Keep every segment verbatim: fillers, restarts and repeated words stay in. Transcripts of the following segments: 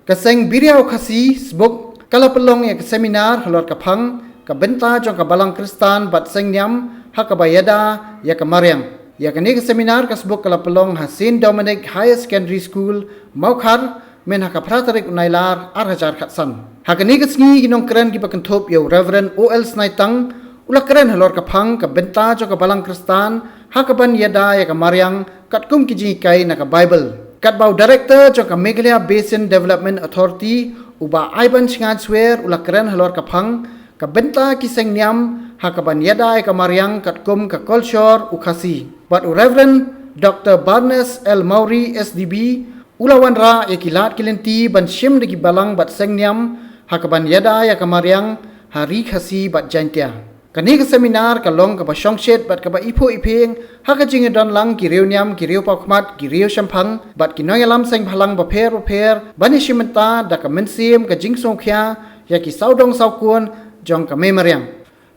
Ka seng Biria u Khasi Sbuk ka la pynlong ïa ka seminar halor ka phang ka bynta jong ka balang Khristan bad seng niam ha kaba ïada ïa ka mariang. Ïa kane ka seminar ka Sbuk ka la pynlong ha Saint Dominic Higher Secondary School, Mawkhar, myn ha ka phra tarik u Nailar ar hajar khatsan. Ha kane ka sngi ki nongkren kiba kynthup ïa u Reverend O L Snaitang u la kren halor ka phang ka bynta jong ka balang Khristan ha kaban ïada ïa ka mariang katkum ki jinghikai na ka Baibl. Katba u Director jong ka Meghalaya Basin Development Authority u Bah Aiban Shngain Swer u la kren halor ka phang ka bynta ki seng niam ha kaban ïada ïa ka mariang katkum ka kolshor u Khasi. Bad u Reverend Doctor Barnes L Mawrie S D B u la wanrah ïa ki lad ki lynti ban shim da ki balang bad seng niam ha kaban ïada ïa ka mariang ha Ri Khasi bad Jaiñtia. Kane ka seminar ka long kaba shongshit bad kaba iphuh iphieng ha ka jingïadon lang ki riew niam, ki riew pawkhmat, ki riew shemphang bad ki nongïalam seng bhalang bapher bapher ban ïashim bynta da ka mynsiem ka jingsngewkhia ïa ki sawdong sawkun jong ka mei mariang.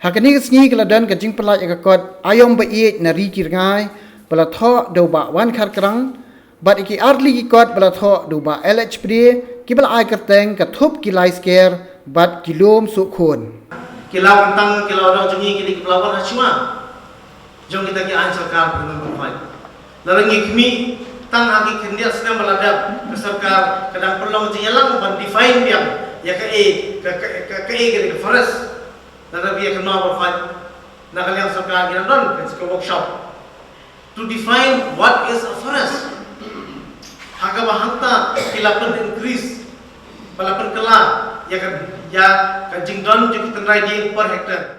Ha kane ka sngi ka la don ka jingpyllait ïa ka kot Aïom Ba-ïeit na Ri Ki Rngai ba la thoh da u Bah Wankharkrang bad ïa ki artylli ki kot ba la thoh da u Bah L H Pde kiba la ai kyrteng Ka Thup Ki Lai Sker bad Ki Lum Suk Khun. Ki law kyntang, ki law dang jong ngi, kine kiba la wan ha shuwa jong kita ki aiñ sorkar, phi nang pynhoi. Lada ngi khmih tang ha ki khyndiat snem ba la dep, ka sorkar ka dang pynlong jingïalang ban define biang ïa kaei ka, ka, ka, kaei ka, ka forest. Lada phi ïa kynmaw, pynhoi, na ka liang sorkar ngi dang don ka, ka workshop to define what is a forest. Ha kaba hangta ki la pyn increase, ba la pynkylla ïa ka, ïa ka jingdon jong ki tynrai dieng per hectare.